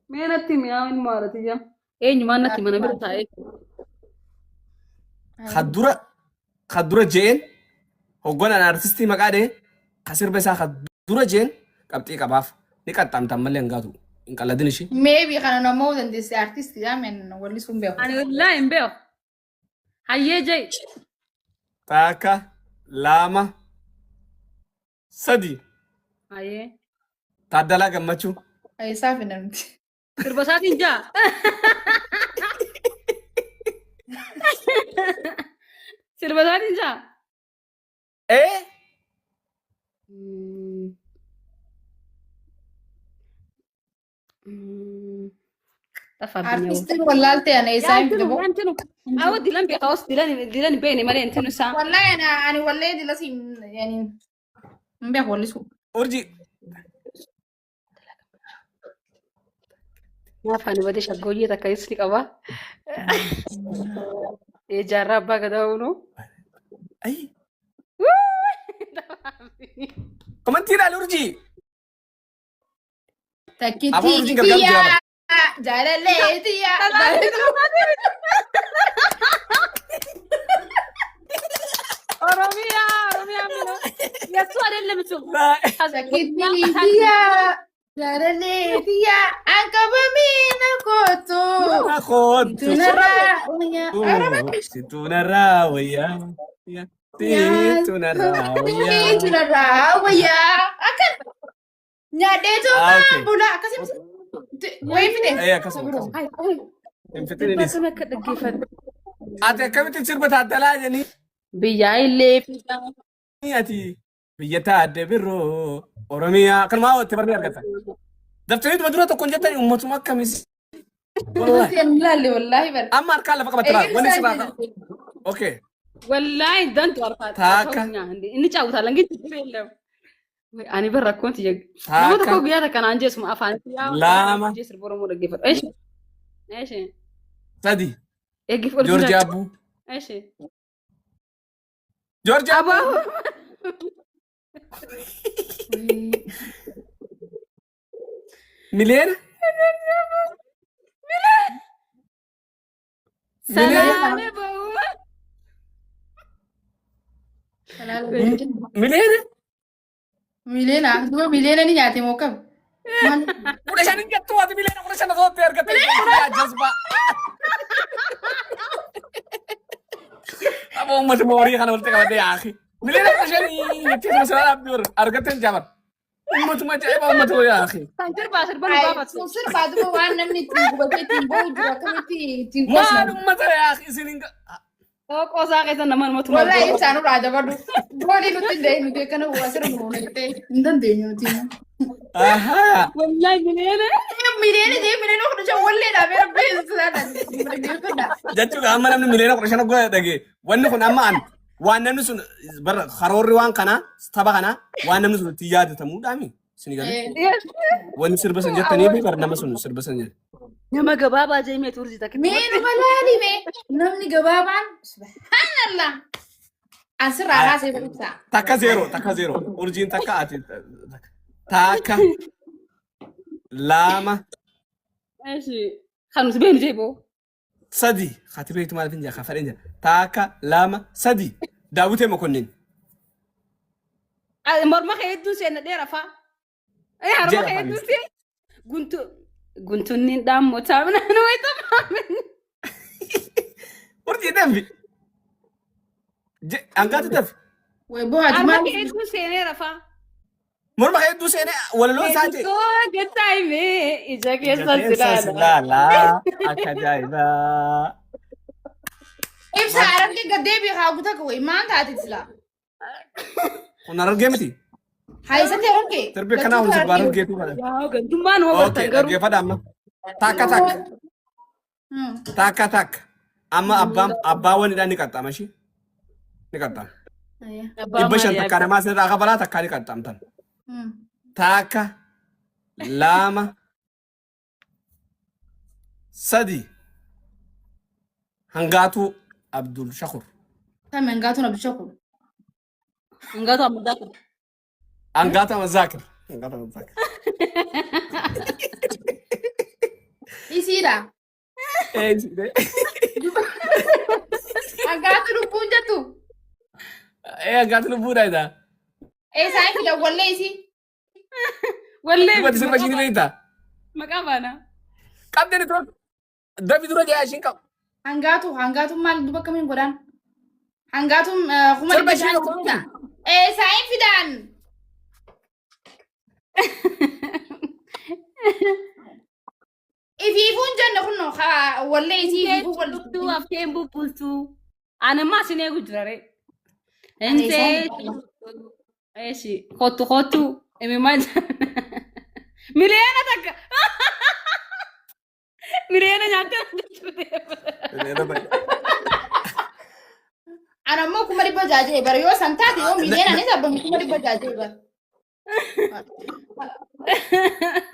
Mee natti himi yaa ilma haadha tiyya. Eenyumaan natti mana bira taa'ee. Ka dura ka dura je'een hogganaan artistii maqaa dhee ka sirba isaa ka dura je'een qabxii qabaaf ni qaxxaamta ammallee hangaatu hin qalladin ishii. Maybe kana namoo dandeesse artistiidha men wallisuun beeku. Ani wallaahi hin beeku. Hayyee ja'i. Takka lama sadi. Hayyee. Taaddalaa Gammachuu. Eessaa finna nuti? Sirba isaatiin ja'a. Sirba isaatiin ja'a. Ee ጠፋብኝ። Artistiin wallaaltee ana eessaa hin fide boo. እንትኑ አዎ ዲለን ቢቃውስ ዲለን ዲለን ቤኔ መሌ እንትኑ ሳ Wallahi ana ani wallee dilas hin yani hin beeku wallisuu. Urjii Afaan badee shaggooyyee takka isni qaba. Jaarraa abbaa gadaa uunuu. Ayi. Komantii ilaali Urjii. Takkittii Afaan Urjiin gargaaru jira tiyyaa jaalallee tiyyaa. ኦሮሚያ ኦሮሚያ የሚለው የእሱ አይደለም እሱ Takkittii tiyyaa jaalallee tiyyaa anqabamii kootu. Kootu. Tunarraa wayyaa. Situnarraa wayyaa. Situnarraa wayyaa. Tunarraa wayyaa. Akkan nyaadhee Ah, okay. bula akkasitti wayii fide. Ee akkasuma akkasuma. Hin fixin innis. Akkam akka dhaggeeffadhu. Ati akkamitti sirba taaddalaa jedhanii Biyyaa illee ati biyya taadde birroo Oromiyaa kanumaa hawwatte barnee argata. Daftanii dura dura tokko hin jettani uummatuma akkamis. Wallahi. Hin laalle wallaahi bara. Amma harkaan lafa qabatte wanni sirraa qabu. Okay. ወላሂ ደንቱ አርፋት Taakka. inni caawwataa langi ችግር የለም ani bara rakkoon tiyya nama tokko Taakka. guyyaa takka naan jeesuma afaan Lama. sirba Oromoo dhaggeeffadhu. Eeshi eeshi Sadi. eeggif Joorji Abbuu. Eeshi Joorji Abbuu. aboo Miliyoona. Miliyoona. salaame ba'uu Miliyoona. Miliyoona duba miliyoona ni nyaate moo kam? Maal? 15 hin jettu ati miliyoona 15 osoo itti argatte. Jazbaa. Aboo uummata moorii kana walitti qabatee yaaki. Miliyoona 15 jettee sama sirraa dhaabbii warra argatte hin jaaban. Uummatuma ajaa'iba uummata horii yaaki. kan sirbaa sirba nu gaafatu. Sun sirbaa duba waan namni ittiin gubatee ittiin boo'u jiru akkamitti ittiin Maal qosna? uummata yaaki isin hin Qoosaa keessa nama nama tumaa. Wallahi ibsaan irraa dabadu. Goolii nutti hin dahin nuti akkana asirra nuunee hin dandeenyu nuti. Ahaa. Wallahi miliyoona. Miliyoona jee miliyoona 15 wallee dhaabee rabbi ibsaan. Jechuudha amma namni miliyoona 15 godha dhagee wanni kun amma an waan namni sun bara karoorri waan kanaa tapha kanaa waan namni sun itti yaadatamuudhaami isin galee wanni sirba san jettanii fi bara nama sun sirba san jedhe. Nama gabaabaa jee mee turzi takka. Mee nama laali mee namni gabaabaan subhaanallah asirraa kaasee ibsaa. Takka zeero takka zeero urjiin takka ati takka lama Eeshi kan nuti beeknu jee boo. sadi hati beektu maaliif hin jaa fadheen jaa takka lama sadi daawwitee mokonnin Morma kee hedduun seenna dheera faa. Harma Jeera kee faa hedduun seen. Guntu guntunni dhaammotaa minaan wayita maamin. Urjii dafi hangaatu dafi Way bohaati Harma maal kee hedduun seeneera faa. morma kee hedduu seenee walaloo isaa jee. Hedduu gattaa'imee ija keessa Keessa silaala. silaalaa akka ajaa'ibaa. Ibsa arabni gad deebi'e haa guutaa way maal taate silaa? Kun argee miti. Haa isatti arge. Sirbi akkanaa kun sirba argeetu kana. Yaa gantummaa nama Okay, bartan garuu. dhaggeeffadha amma. Takka takka. Takka takka. Amma abbaan abbaa wanidha ni qaxxaama ishii. Ni qaxxaama. 500 takka namaa asirraa kabalaa takka ni qaxxaamtan. Takka lama sadi hangaatuu Abdul Shakur. Kami hangaatuun Abdul Shakur. Hangaatu ammadaa kun. Hangaatu Amazaakir. Hangaatu Amazaakir. Isiidha. Ee isiidha. Hangaatu lubbuun jettu. Ee hangaatu lubbuudha jedha. Eesaan fidan wallee isii. Wallee Dubbatti sirba ishii ni beektaa? maqaa baana. Qabdee ni tura. Dafi dura jaa ishiin qabu. Hangaatu hangaatuun maal duba akkamiin godhaan? Hangaatuun kuma Sirba dhibba ishii shan tokko miti. Eesaan fidan? Ifiifuun jenne kunno wallee isii ifiifuu Lubtuu wallee. hafteen bubbultuu. Ani ammaa sin eegu jira ree. Ani Intee isaan eeshi kottu kottu imimaa 1,000,000 1,000,000 nyaattee jechuudha. Ana ammoo 600,000 jee bara yoo san taate yoo miiliyoona anis abbaan 600,000 jee bara.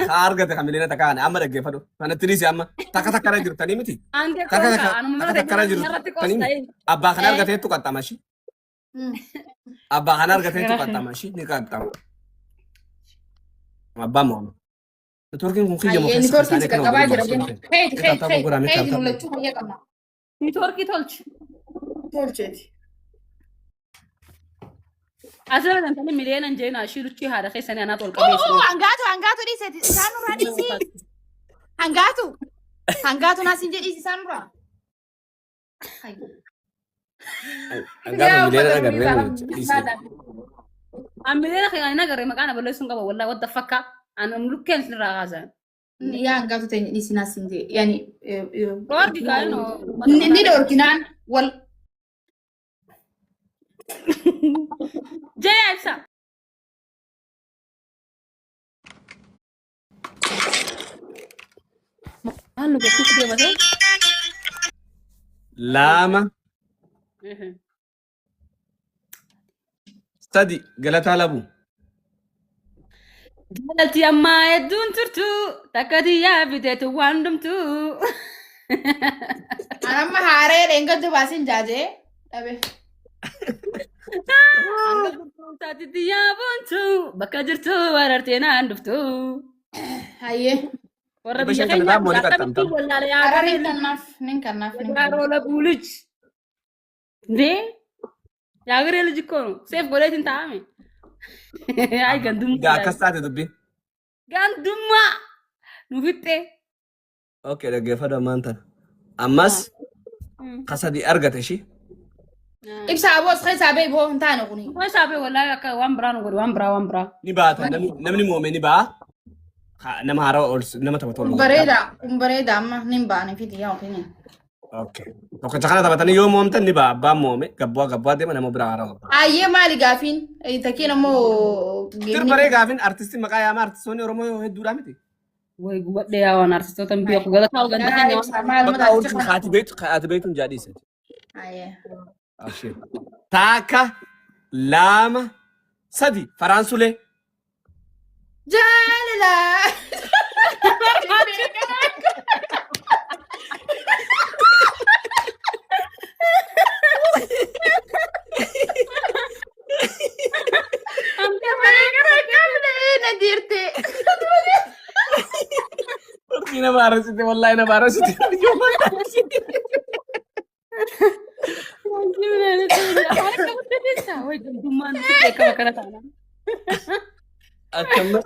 Haa argate kan 1,000,000 kana amma dhaggeeffadhu. Kanatti dhiisi amma takka takka irra jirtanii miti. Ante Takka qosa takka anuma takka takka irra irratti jirtanii qosta. miti. Abbaa kana argateettu qaxxama ishii. Abbaa kana argateettu qaxxama ishii ni qaxxama. Abbaan mo'ama. Networkiin kun kiyya moo Ayyee keessa niitoorkiin si isaanii kana qaqqabaa waliin jira baasuu kun. hin Heeti heeti Tapha godhaa heeti miti heeti nu tapha. lachuu fayyaa qabna. Niitoorkii tolchi. Tolcheeti. Asirra dantanii 1,000,000 hin jeenaa ishii luchii haadha keessanii anaatu ol qabee Oo hangaatu hangaatu dhiiseeti isaan nurraa dhiisi. Hangaatu hangaatu naas hin jedhiisi isaan nurraa. Hangafa 1,000,000 agarree dhiisee. An 1,000,000 kan ani agarre maqaan aballeessuun qaba wallahi what the fuck an lukkeen sirraa haasan. Yaa hangaatu ta'e dhiisi naas hin jedhe yaani. Dhoorgi gaa'inoo. Ni dhoorkinaan wal Jee ibsa. Maal nu gochuuf deemate? Lama sadi galataa labu. Jaalalti ammaa hedduun turtu takka tiyyaa biteetu waan dhumtu. An amma haaree dheengadda baaseen jaajee dhabe. Taati tiyyaa boontu bakka jirtu warartee naan dhuftu. Hayyee. Warra Dhibba biyya shan kana keenyaa dhaabmoo ni akkamitti qaxxamta. wallaale Hara yaa nin kannaaf nin kannaaf nin ጋሮ kannaaf. ለቡ ልጅ እንዴ የሀገሬ ልጅ እኮ ነው። ሴፍ ጎሌትን ታሜ አይ ገንዱማ Gaa akkas taate dubbiin. ገንዱማ ኑፍጤ Okay dhaggeeffadhu ammaan tana. Ammas ka sadi argate ishii. Ibsa aboo keessaa ba'e boo hin taane kuni. ሳቤ ወላ waan biraa nu godhe waan biraa waan biraa Ni baata namni namni moome ni ba'a. Nama haaraa ol nama taphatu ol Kun bareeda kun bareeda amma nin baane fidi yaa ofiin. Okay. Tokkicha kana taphatanii yoo moomtan ni ba'a. Abbaan moome gabbu'aa gabbu'aa deema nama biraa haaraa qaba. Hayyee maali gaafiin? Takkiin ammoo Sirbaree gaafin artistii maqaa yaamaa artistoonni Oromoo hedduudha miti. ወይ gubadhe yaa waan artistoota hin beeku galataa ganda keenya waan maal Bakka oolchu haati beektu haati beektu hin jaadhiise. Hayyee. Abshir. Takka lama sadi Faraansulee. Jaalala. Na dirte. Hortii nama arasite wallaahi nama arasite. ወይ gandummaa nuti beekama kana taana. Akkama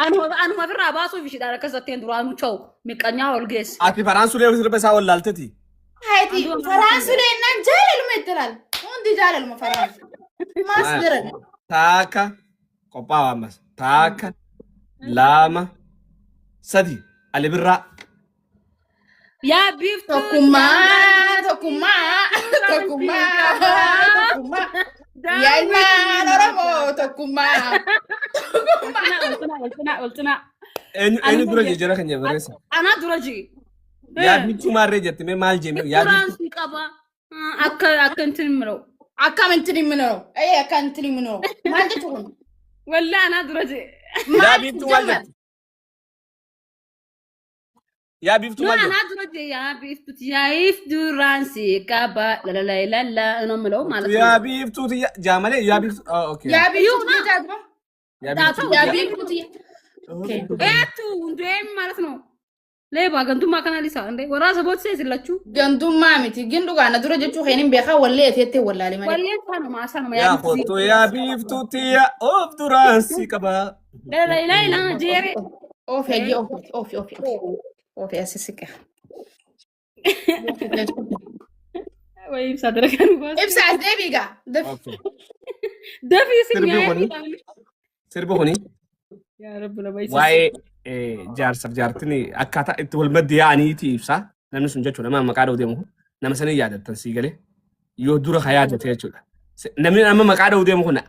Anuma ofirraa baasuuf ishiidhaan akkas jetteen duraanuu cha'u miqqanyaa ol geesse. Ati Faraansulee sirba isaa wallaalteti. Hayti Faraansulee naan jaalaluma itti laal. Hundi jaalaluma Faraansu. Maas jiran. Takka qophaa'aa ammas. Takka lama sadi Ali Birraa. Yaa biiftuu. Tokkummaa tokkummaa tokkummaa tokkummaa. Yaa ilmaan Oromoo tokkummaa. Olcinaa olcinaa olcinaa. Eenyu eenyu dura jee jara kan barreessa. Anaa dura jee. Yaa biiftuu maarree jette mee maal jee yaa biiftuu. Duraan si qaba. Akka akka intin miroo. Akkam intin himinoo? Ee akka intin himinoo? Maal jechuun kun? Wallaa anaa dura jee. Yaa biiftuu maal jette? Yaa biiftuu No maal jette? anaa dura jee yaa biiftuu yaa'if duraan si qaba lalalala ነው የምለው ማለት ነው። Yaa biiftuu jaamalee yaa biiftuu. Okay. Yaa biiftuu jaaduma. Yaa biiftuu. Yaa biiftuu. ኤቱ እንዴም ማለት ነው። Leebaa gantummaa kanaa lisaa indee warraa sabooti isin lachuu. Gantummaa miti. Gin dhugaa na dura jechuu keen hin beekaa wallee eteettee wallaale malee. Walleen saanuma asaanuma Yaa kottu yaa biiftuu tiyya of duraan si qaba. La la la jeere. Oofi hayyee oofi oofi oofi oofi asi siqa. Wayii ibsaa dalagaa nu baase. Ibsa as deebii gaa. Dafi. Okay. Dafii si Sirbi mi'aayee kuni sirbi kuni Yaa Rabbi nama isa. waa'ee jaarsaaf jaartin akkaataa itti wal maddi yaa'aniiti ibsa. Namni sun jechuudha nama maqaa dha'u deemu kun nama sanii yaadattan sii galee yoo dura ka yaadate jechuudha. Namni amma maqaa dha'u deemu kun